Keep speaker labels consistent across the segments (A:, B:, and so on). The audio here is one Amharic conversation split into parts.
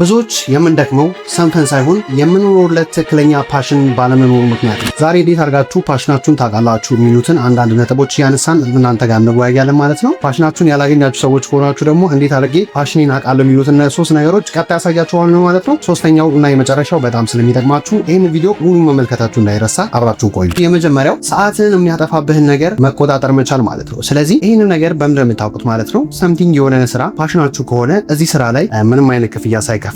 A: ብዙዎች የምንደክመው ሰንፈን ሳይሆን የምንኖርለት ትክክለኛ passion ባለመኖሩ ምክንያት ነው። ዛሬ እንዴት አድርጋችሁ passion ኣችሁን ታውቃላችሁ የሚሉትን አንዳንድ ነጥቦች እያነሳን እናንተ ጋር እንወያያለን ማለት ነው። Passion ኣችሁን ያላገኛችሁ ሰዎች ከሆናችሁ ደግሞ እንዴት አድርጌ passion ኔን አውቃለሁ የሚሉትን ሶስት ነገሮች ቀጣይ ያሳያችኋለሁ ማለት ነው። ሶስተኛው እና የመጨረሻው በጣም ስለሚጠቅማችሁ ይህን ቪዲዮ ሙሉ መመልከታችሁ እንዳይረሳ፣ አብራችሁ ቆዩ። የመጀመሪያው ሰዓትን የሚያጠፋብህን ነገር መቆጣጠር መቻል ማለት ነው። ስለዚህ ይህን ነገር በምንድን ነው የምታውቁት ማለት ነው? Something የሆነ ስራ passion ኣችሁ ከሆነ እዚህ ስራ ላይ ምንም አይነት ክፍያ ሳይከፈላችሁ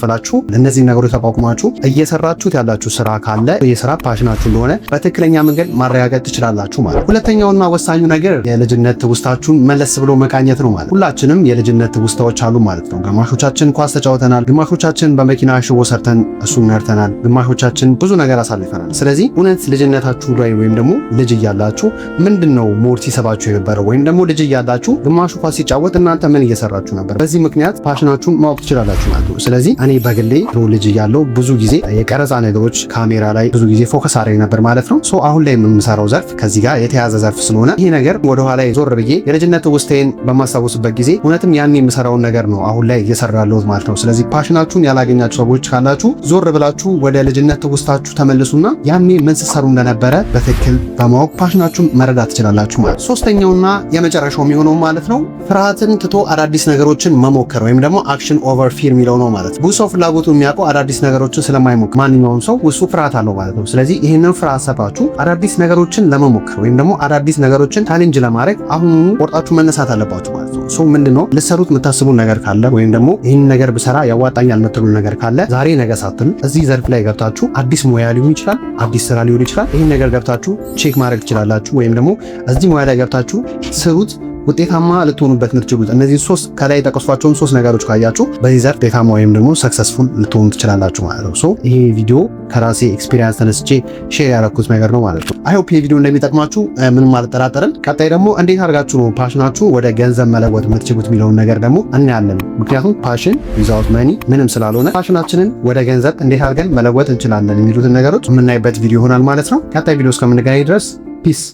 A: እነዚህ ነገሮች ተቋቁማችሁ እየሰራችሁት ያላችሁ ስራ ካለ የስራ passion ኣችሁ እንደሆነ በትክክለኛ መንገድ ማረጋገጥ ትችላላችሁ ማለት ነው። ሁለተኛውና ወሳኙ ነገር የልጅነት ትውስታችሁን መለስ ብሎ መቃኘት ነው ማለት። ሁላችንም የልጅነት ትውስታዎች አሉ ማለት ነው። ግማሾቻችን ኳስ ተጫውተናል፣ ግማሾቻችን በመኪና ሽቦ ሰርተን እሱን ነድተናል፣ ግማሾቻችን ብዙ ነገር አሳልፈናል። ስለዚህ እውነት ልጅነታችሁ ላይ ወይም ደግሞ ልጅ እያላችሁ ምንድን ነው more ሲስባችሁ የነበረው፣ ወይም ደግሞ ልጅ እያላችሁ ግማሹ ኳስ ሲጫወት እናንተ ምን እየሰራችሁ ነበር? በዚህ ምክንያት passion ኣችሁን ማወቅ ትችላላችሁ ማለት ነው። ስለዚህ እኔ በግሌ ድሮ ልጅ እያለሁ ብዙ ጊዜ የቀረጻ ነገሮች፣ ካሜራ ላይ ብዙ ጊዜ focus አደርግ ነበር ማለት ነው። So አሁን ላይ የምሰራው ዘርፍ ከዚህ ጋር የተያያዘ ዘርፍ ስለሆነ ይህ ነገር ወደኋላ ዞር ብዬ የልጅነት ትውስታዬን በማስታወስበት ጊዜ እውነትም ያን የምሰራውን ነገር ነው አሁን ላይ እየሰራ ያለሁት ማለት ነው። ስለዚህ passion ኣችሁን ያላገኛችሁ ሰዎች ካላችሁ ዞር ብላችሁ ወደ ልጅነት ትውስታችሁ ተመልሱና ያኔ ምን ስትሰሩ እንደነበረ በትክክል በማወቅ passion ኣችሁን መረዳት ትችላላችሁ ማለት ነው። ሶስተኛውና የመጨረሻው የሚሆነው ማለት ነው ፍርሃትን ትቶ አዳዲስ ነገሮችን መሞከር ወይም ደግሞ action over fear የሚለው ነው ማለት ነው። ብዙ ሰው ፍላጎቱ የሚያውቀው አዳዲስ ነገሮችን ስለማይሞክር፣ ማንኛውም ሰው ውስጡ ፍርሃት አለው ማለት ነው። ስለዚህ ይህንን ፍርሃት ሰብራችሁ አዳዲስ ነገሮችን ለመሞከር ወይም ደግሞ አዳዲስ ነገሮችን challenge ለማድረግ አሁኑኑ ቆርጣችሁ መነሳት አለባችሁ ማለት ነው። So ምንድነው፣ ልትሰሩት የምታስቡ ነገር ካለ ወይም ደግሞ ይህን ነገር ብሰራ ያዋጣኛል የምትሉ ነገር ካለ ዛሬ ነገ ሳትሉ እዚህ ዘርፍ ላይ ገብታችሁ፣ አዲስ ሙያ ሊሆን ይችላል፣ አዲስ ስራ ሊሆን ይችላል። ይህን ነገር ገብታችሁ check ማድረግ ትችላላችሁ። ወይም ደግሞ እዚህ ሙያ ላይ ገብታችሁ ስሩት፣ ውጤታማ ልትሆኑበት የምትችሉት እነዚህ ሶስት ከላይ የጠቀስኳቸውን ሶስት ነገሮች ካያችሁ በዚህ ዘርፍ ውጤታማ ወይም ደግሞ successful ልትሆኑ ትችላላችሁ ማለት ነው። So ይሄ ቪዲዮ ከራሴ experience ተነስቼ share ያደረኩት ነገር ነው ማለት ነው። I hope ይሄ ቪዲዮ እንደሚጠቅማችሁ ምንም አልጠራጠርም። ቀጣይ ደግሞ እንዴት አድርጋችሁ ነው passion ኣችሁ ወደ ገንዘብ መለወጥ የምትችሉት የሚለውን ነገር ደግሞ እናያለን። ምክንያቱም passion without money ምንም ስላልሆነ passion ኣችንን ወደ ገንዘብ እንዴት አድርገን መለወጥ እንችላለን የሚሉትን ነገሮች የምናይበት ቪዲዮ ይሆናል ማለት ነው። ቀጣይ ቪዲዮ እስከምንገናኝ ድረስ peace።